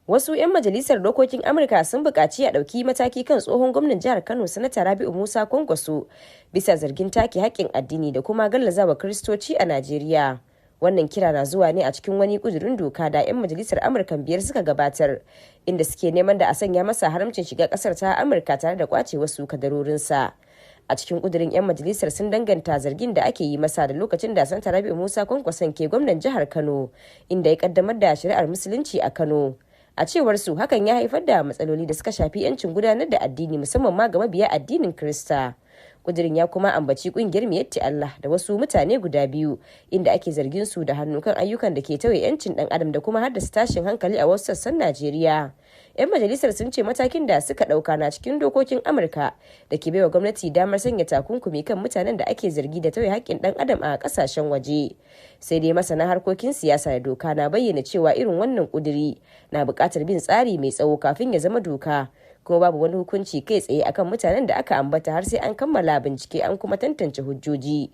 Wasu 'yan majalisar dokokin Amurka sun buƙaci a ɗauki mataki kan tsohon gwamnan jihar Kano, Sanata Rabi'u Musa Kwankwaso, bisa zargin take haƙƙin addini da kuma gallazawa Kiristoci a Najeriya. Wannan kira na zuwa ne a cikin wani ƙudurin doka da 'yan majalisar Amurka biyar suka gabatar, inda suke neman da a sanya masa haramcin shiga ƙasar ta Amurka tare da ƙwace wasu kadarorinsa. A cikin kudirin, 'yan majalisar sun danganta zargin da ake yi masa da lokacin da Sanata Rabi'u Musa Kwankwason ke gwamnan jihar Kano, inda ya kaddamar da shari'ar Musulunci a Kano. A cewar su, hakan ya haifar da matsaloli da suka shafi 'yancin gudanar da addini, musamman ma ga mabiya addinin Kirista. Kudirin ya kuma ambaci kungiyar Miyatti Allah da wasu mutane guda biyu, inda ake zargin su da hannu kan ayyukan da ke tauye 'yancin dan adam da kuma haddasa tashin hankali a wasu sassan Najeriya. 'Yan majalisar sun ce matakin da suka dauka na cikin dokokin Amurka da ke baiwa gwamnati damar sanya takunkumi kan mutanen da ake zargi da tauye haƙƙin dan adam a kasashen waje. Sai dai masana harkokin siyasa da doka na bayyana cewa irin wannan kuduri na buƙatar bin tsari mai tsawo kafin ya zama doka, kuma babu wani hukunci kai tsaye akan mutanen da aka ambata har sai an kammala bincike an kuma tantance hujjoji.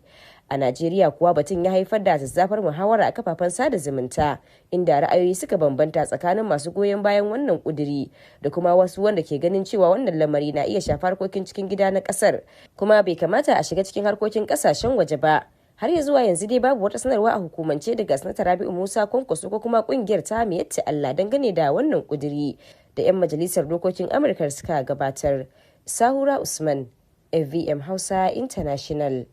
A Najeriya kuwa, batun ya haifar da zazzafar muhawara a kafafen sada zumunta, inda ra'ayoyi suka bambanta tsakanin masu goyon bayan wannan kuduri da kuma wasu wanda ke ganin cewa wannan lamari na iya shafa harkokin cikin gida na kasar, kuma bai kamata a shiga cikin harkokin kasashen waje ba. Har ya zuwa yanzu dai babu wata sanarwa a hukumance daga Sanata Rabi'u Musa Kwankwaso ko kuma kungiyar ta Miyatti Allah dangane da wannan kuduri da 'yan majalisar dokokin Amurka suka gabatar. Sahura Usman, AVM Hausa International.